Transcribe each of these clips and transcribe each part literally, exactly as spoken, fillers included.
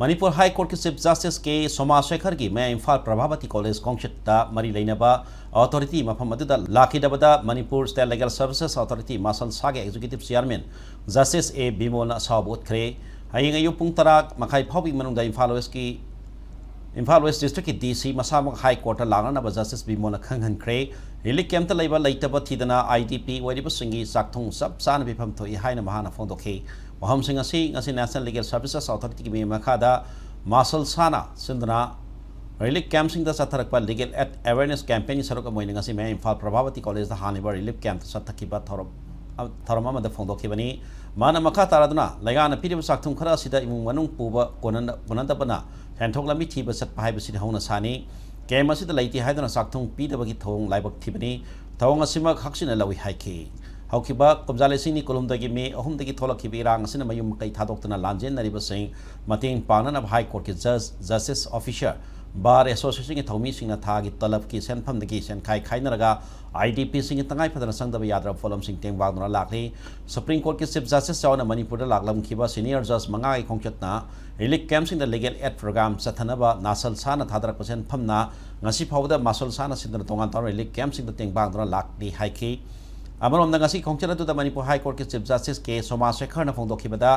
ꯃꯅꯤꯄꯨꯔ ꯍꯥꯏ ꯀꯣꯔꯠꯀꯤ chief justice ꯀꯦ ꯁꯣꯃꯥ ꯁꯦꯈꯔꯒꯤ ꯃꯌꯥ Imphal Prabhavati college ꯈꯣꯡꯆꯠꯇ ꯃꯔꯤ ꯂꯩꯅꯕ ꯑꯣꯊꯣꯔꯤꯇꯤ ꯃꯐꯝ ꯑꯗꯨꯗ ꯂꯥꯛꯈꯤꯗꯕꯗ Manipur state legal services authority ꯃꯥꯁꯜ ꯁꯥꯒꯤ ꯑꯦꯛꯖꯤꯀ꯭ꯌꯨꯇꯤꯚ ꯆꯤꯌꯥꯔꯃꯦꯟ ꯖꯁꯇꯤꯁ ꯑꯦ ꯕꯤꯃꯣꯜꯅ ꯑꯁꯥꯎꯕ ꯎꯠꯈ꯭ꯔꯦ꯫ ꯍꯌꯦꯡ ꯑꯌꯨꯛ ꯄꯨꯡ ꯇꯔꯥ ꯃꯈꯥꯏ ꯐꯥꯎꯕꯒꯤ ꯃꯅꯨꯡꯗ ꯏꯝꯐꯥꯜ ꯋꯦꯁꯀꯤ, ꯏꯝꯐꯥꯜ ꯋꯦꯁ ꯗꯤꯁꯇ꯭ꯔꯤꯛꯀꯤ ꯗꯤ ꯁꯤ ꯃꯁꯥꯃꯛ ꯍꯥꯏ ꯀꯣꯔꯠꯇ ꯂꯥꯛꯅꯅꯕ ꯖꯁꯇꯤꯁ ꯕꯤꯃꯣꯜꯅ ꯈꯪꯍꯟꯈ꯭ꯔꯦ꯫ ꯔꯤꯂꯤꯐ ꯀꯦꯝꯞꯇ ꯂꯩꯕ ꯂꯩꯇꯕ ꯊꯤꯗꯅ ꯑꯥꯏ ꯗꯤ ꯄꯤ ꯑꯣꯏꯔꯤꯕꯁꯤꯡꯒꯤ ꯆꯥꯛꯊꯨꯡ ꯆꯞ ꯆꯥꯅ ꯄꯤꯐꯝ ꯊꯣꯛꯏ ꯍꯥꯏꯅ ꯃꯍꯥꯛꯅ ꯐꯣꯡꯗꯣꯛꯈꯤ꯫ ꯋꯥꯐꯝꯁꯤꯡ ꯑꯁꯤ ꯉꯁꯤ ꯅꯦꯁꯅꯦꯜ ꯂꯤꯒꯦꯜ ꯁꯔꯚꯤꯁꯦꯁ ꯑꯣꯊꯣꯔꯤꯇꯤꯒꯤ ꯃꯤ ꯃꯈꯥꯗ ꯃꯥꯁꯜ ꯁꯥꯅ ꯁꯤꯟꯗꯨꯅ ꯔꯤꯂꯤꯐ ꯀꯦꯝꯞꯁꯤꯡꯗ ꯆꯠꯊꯔꯛꯄ ꯂꯤꯒꯦꯜ ꯑꯦꯗ ꯑꯦꯋꯦꯔꯅꯦꯁ ꯀꯦꯝꯄꯦꯟꯒꯤ ꯁꯔꯨꯛ ꯑꯃ ꯑꯣꯏꯅ ꯉꯁꯤ ꯃꯌꯥꯏ ꯏꯝꯐꯥꯜ ꯄ꯭ꯔꯚꯥꯕꯇꯤ ꯀꯣꯂꯦꯖꯇ ꯍꯥꯡꯂꯤꯕ ꯔꯤꯂꯤꯐ ꯀꯦꯝꯞꯇ ꯆꯠꯊꯈꯤꯕ ꯊꯧꯔꯝ, ꯊꯧꯔꯝ ꯑꯃꯗ ꯐꯣꯡꯗꯣꯛꯈꯤꯕꯅꯤ꯫ ꯃꯥꯅ ꯃꯈꯥ ꯇꯥꯔꯗꯨꯅ ꯂꯩꯉꯥꯛꯅ ꯄꯤꯔꯤꯕ ꯆꯥꯛꯊꯨꯡ ꯈꯔ ꯑꯁꯤꯗ ꯏꯃꯨꯡ ꯃꯅꯨꯡ ꯄꯨꯕ ꯀꯣꯟꯅ-, ꯀꯣꯟꯅꯗꯕꯅ ꯁꯦꯟꯊꯣꯛ ꯂꯝꯕꯤ ꯊꯤꯕ ꯆꯠꯄ ꯍꯥꯏꯕꯁꯤꯗꯤ ꯍꯧꯅ ꯁꯥꯅꯤ꯫ ꯀꯦꯝꯞ ꯑꯁꯤꯗ ꯂꯩꯇꯦ ꯍꯥꯏꯗꯨꯅ ꯆꯥꯛꯊꯨꯡ ꯄꯤꯗꯕꯒꯤ ꯊꯧꯑꯣꯡ ꯂꯥꯏꯕꯛ ꯊꯤꯕꯅꯤ꯫ ꯊꯧꯑꯣꯡ ꯑꯁꯤꯃꯛ ꯍꯛꯆꯤꯟꯅ ꯂꯧꯏ ꯍꯥꯏꯈꯤ꯫ ꯍꯧꯈꯤꯕ ꯀꯨꯝꯖꯥ ꯂꯤꯁꯤꯡ ꯑꯅꯤ ꯀꯨꯟꯍꯨꯝꯗꯣꯏꯒꯤ ꯃꯦ ꯑꯍꯨꯝꯗꯒꯤ ꯊꯣꯛꯂꯛꯈꯤꯕ ꯏꯔꯥꯡ ꯑꯁꯤꯅ ꯃꯌꯨꯝ ꯃꯀꯩ ꯊꯥꯗꯣꯛꯇꯨꯅ ꯂꯥꯟꯖꯦꯟꯅꯔꯤꯕꯁꯤꯡ ꯃꯇꯦꯡ ꯄꯥꯡꯅꯅꯕ ꯍꯥꯏ ꯀꯣꯔꯠꯀꯤ ꯖꯖ, ꯖꯁꯇꯤꯁ ꯑꯣꯐꯤꯁꯔ, ꯕꯥꯔ ꯑꯦꯁꯣꯁꯤꯌꯦꯁꯟꯒꯤ ꯊꯧꯃꯤꯁꯤꯡꯅ ꯊꯥꯒꯤ ꯇꯂꯕꯀꯤ ꯁꯦꯟꯐꯝꯗꯒꯤ ꯁꯦꯟꯈꯥꯏ ꯈꯥꯏꯅꯔꯒ ꯑꯥꯏ ꯗꯤ ꯄꯤꯁꯤꯡꯒꯤ ꯇꯉꯥꯏ ꯐꯗꯅ ꯆꯪꯗꯕ ꯌꯥꯗ꯭ꯔꯕ ꯄꯣꯠꯂꯝꯁꯤꯡ ꯇꯦꯡꯕꯥꯡꯗꯨꯅ ꯂꯥꯛꯂꯤ꯫ ꯁꯨꯄ꯭ꯔꯤꯝ ꯀꯣꯔꯠꯀꯤ ꯆꯤꯐ ꯖꯁꯇꯤꯁ ꯌꯥꯎꯅ ꯃꯅꯤꯄꯨꯔꯗ ꯂꯥꯛꯂꯝꯈꯤꯕ ꯁꯤꯅꯤꯌꯔ ꯖꯖ ꯃꯉꯥꯒꯤ ꯈꯣꯡꯆꯠꯅ ꯔꯤꯂꯤꯐ ꯀꯦꯝꯞꯁꯤꯡꯗ ꯂꯤꯒꯦꯜ ꯑꯦꯗ ꯄ꯭ꯔꯣꯒ꯭ꯔꯥꯝ ꯆꯠꯊꯅꯕ ꯅꯥꯁꯜ ꯁꯥꯅ ꯊꯥꯗꯔꯛꯄ ꯁꯦꯟꯐꯝꯅ ꯉꯁꯤ ꯐꯥꯎꯕꯗ ꯃꯥꯁꯜ ꯁꯥꯅ ꯁꯤꯟꯗꯨꯅ ꯇꯣꯉꯥꯟ ꯇꯣꯉꯥꯟꯕ ꯔꯤꯂꯤꯐ ꯀꯦꯝꯞꯁꯤꯡꯗ ꯇꯦꯡꯕꯥꯡꯗꯨꯅ ꯂꯥꯛꯂꯤ ꯍꯥꯏꯈꯤ꯫ ꯑꯃꯔꯣꯝꯗ ꯉꯁꯤ ꯈꯣꯡꯆꯠ ꯑꯗꯨꯗ ꯃꯅꯤꯄꯨꯔ ꯍꯥꯏ ꯀꯣꯔꯠꯀꯤ ꯆꯤꯐ ꯖꯁꯇꯤꯁ ꯀꯦ ꯁꯣꯃꯥ ꯁꯦꯈꯔꯅ ꯐꯣꯡꯗꯣꯛꯈꯤꯕꯗ,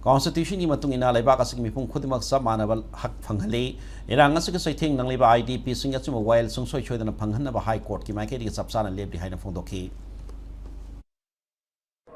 ꯀꯣꯟꯁꯇꯤꯇ꯭ꯌꯨꯁꯟꯒꯤ ꯃꯇꯨꯡ ꯏꯟꯅ ꯂꯩꯕꯥꯛ ꯑꯁꯤꯒꯤ ꯃꯤꯄꯨꯝ ꯈꯨꯗꯤꯡꯃꯛ ꯆꯞ ꯃꯥꯟꯅꯕ ꯍꯛ ꯐꯪꯍꯜꯂꯤ꯫ ꯏꯔꯥꯡ ꯑꯁꯤꯒꯤ ꯆꯩꯊꯦꯡ ꯅꯪꯂꯤꯕ ꯑꯥꯏ ꯗꯤ ꯄꯤꯁꯤꯡꯒꯤ ꯑꯆꯨꯝꯕ ꯋꯥꯌꯦꯜ ꯁꯨꯡꯁꯣꯏ ꯁꯣꯏꯗꯅ ꯐꯪꯍꯟꯅꯕ ꯍꯥꯏ ꯀꯣꯔꯠꯀꯤ ꯃꯥꯏꯀꯩꯗꯒꯤ ꯆꯞ ꯆꯥꯅ ꯂꯦꯞꯂꯤ ꯍꯥꯏꯅ ꯐꯣꯡꯗꯣꯛꯈꯤ꯫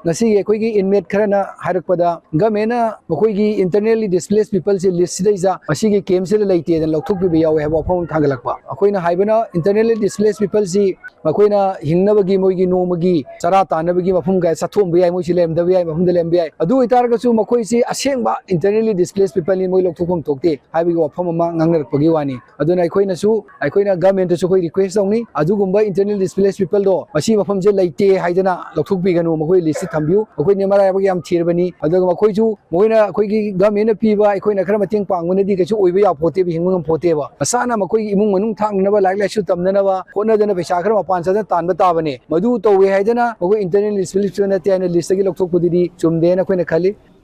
ꯉꯁꯤꯒꯤ ꯑꯩꯈꯣꯏꯒꯤ ꯏꯟꯃꯦꯠ ꯈꯔꯅ ꯍꯥꯏꯔꯛꯄꯗ, ꯒꯃꯦꯟꯅ ꯃꯈꯣꯏꯒꯤ ꯏꯟꯇꯔꯅꯦꯜꯂꯤ ꯗꯤꯁꯄ꯭ꯂꯦꯁ ꯄꯤꯄꯜꯁꯤ ꯂꯤꯁꯁꯤꯗꯩꯗ ꯑꯁꯤꯒꯤ ꯀꯦꯝꯞꯁꯤꯗ ꯂꯩꯇꯦꯗꯅ ꯂꯧꯊꯣꯛꯄꯤꯕ ꯌꯥꯎꯋꯦ ꯍꯥꯏꯕ ꯋꯥꯐꯝ ꯑꯃ ꯊꯥꯡꯒꯠꯂꯛꯄ꯫ ꯑꯩꯈꯣꯏꯅ ꯍꯥꯏꯕꯅ, ꯏꯟꯇꯔꯅꯦꯜꯂꯤ ꯗꯤꯁꯄ꯭ꯂꯦꯁ ꯄꯤꯄꯜꯁꯤ ꯃꯈꯣꯏꯅ ꯍꯤꯡꯅꯕꯒꯤ, ꯃꯣꯏꯒꯤ ꯅꯣꯡꯃꯒꯤ ꯆꯔꯥ ꯇꯥꯟꯅꯕꯒꯤ ꯃꯐꯝ ꯀꯥꯏ ꯆꯠꯊꯣꯛꯑꯝꯕ ꯌꯥꯏ, ꯃꯣꯏꯁꯤ ꯂꯩꯔꯝꯗꯕ ꯌꯥꯏ, ꯃꯐꯝꯗ ꯂꯩꯔꯝꯕ ꯌꯥꯏ꯫ ꯑꯗꯨ ꯑꯣꯏꯇꯥꯔꯒꯁꯨ ꯃꯈꯣꯏꯁꯤ ꯑꯁꯦꯡꯕ ꯏꯟꯇꯔꯅꯦꯜꯂꯤ ꯗꯤꯁꯄ꯭ꯂꯦꯁ ꯄꯤꯄꯜꯅꯤ, ꯃꯣꯏ ꯂꯧꯊꯣꯛꯐꯝ ꯊꯣꯛꯇꯦ ꯍꯥꯏꯕꯒꯤ ꯋꯥꯐꯝ ꯑꯃ ꯉꯥꯡꯅꯔꯛꯄꯒꯤ ꯋꯥꯅꯤ꯫ ꯑꯗꯨꯅ ꯑꯩꯈꯣꯏꯅꯁꯨ, ꯑꯩꯈꯣꯏꯅ ꯒꯃꯦꯟꯇꯁꯨ ꯑꯩꯈꯣꯏ ꯔꯤꯀ꯭ꯋꯦꯁ ꯇꯧꯅꯤ, ꯑꯗꯨꯒꯨꯝꯕ ꯏꯟꯇꯔꯅꯦꯜ ꯗꯤꯁꯄ꯭ꯂꯦꯁ ꯄꯤꯄꯜꯗꯣ ꯃꯁꯤ ꯃꯐꯝꯁꯦ ꯂꯩꯇꯦ ꯍꯥꯏꯗꯅ ꯂꯧꯊꯣꯛꯄꯤꯒꯅꯨ, ꯃꯈꯣꯏ ꯂꯤꯁꯇ ꯊꯝꯕꯤꯌꯨ꯫ ꯑꯩꯈꯣꯏꯅ ꯃꯔꯥꯏꯕꯛ ꯌꯥꯝ ꯊꯤꯔꯕꯅꯤ꯫ ꯑꯗꯨꯒ ꯃꯈꯣꯏꯁꯨ, ꯃꯈꯣꯏꯅ ꯑꯩꯈꯣꯏꯒꯤ ꯒꯃꯦꯟꯅ ꯄꯤꯕ ꯑꯩꯈꯣꯏꯅ ꯈꯔ ꯃꯇꯦꯡ ꯄꯥꯡꯕꯅꯗꯤ ꯀꯩꯁꯨ ꯑꯣꯏꯕ ꯌꯥꯄꯣꯠꯇꯦꯕ, ꯍꯤꯡꯕ ꯉꯝꯄꯣꯠꯇꯦꯕ꯫ ꯃꯁꯥꯅ ꯃꯈꯣꯏꯒꯤ ꯏꯃꯨꯡ ꯃꯅꯨꯡ ꯊꯥꯛꯅꯅꯕ, ꯂꯥꯏꯔꯤꯛ ꯂꯥꯏꯁꯨ ꯇꯝꯅꯅꯕ ꯍꯣꯠꯅꯗꯅ ꯄꯩꯁꯥ ꯈꯔ ꯃꯄꯥꯟ ꯆꯠꯇꯅ ꯇꯥꯟꯕ ꯇꯥꯕꯅꯦ꯫ ꯃꯗꯨ ꯇꯧꯋꯦ ꯍꯥꯏꯗꯅ ꯃꯈꯣꯏ ꯏꯟꯇꯔꯅꯦꯜ ꯗꯤꯁꯄ꯭ꯂꯦꯁ ꯅꯠꯇꯦ ꯍꯥꯏꯅ ꯂꯤꯁꯇꯒꯤ ꯂꯧꯊꯣꯛꯄꯗꯨꯗꯤ ꯆꯨꯝꯗꯦꯅ ꯑꯩꯈꯣꯏꯅ ꯈꯜꯂꯤ꯫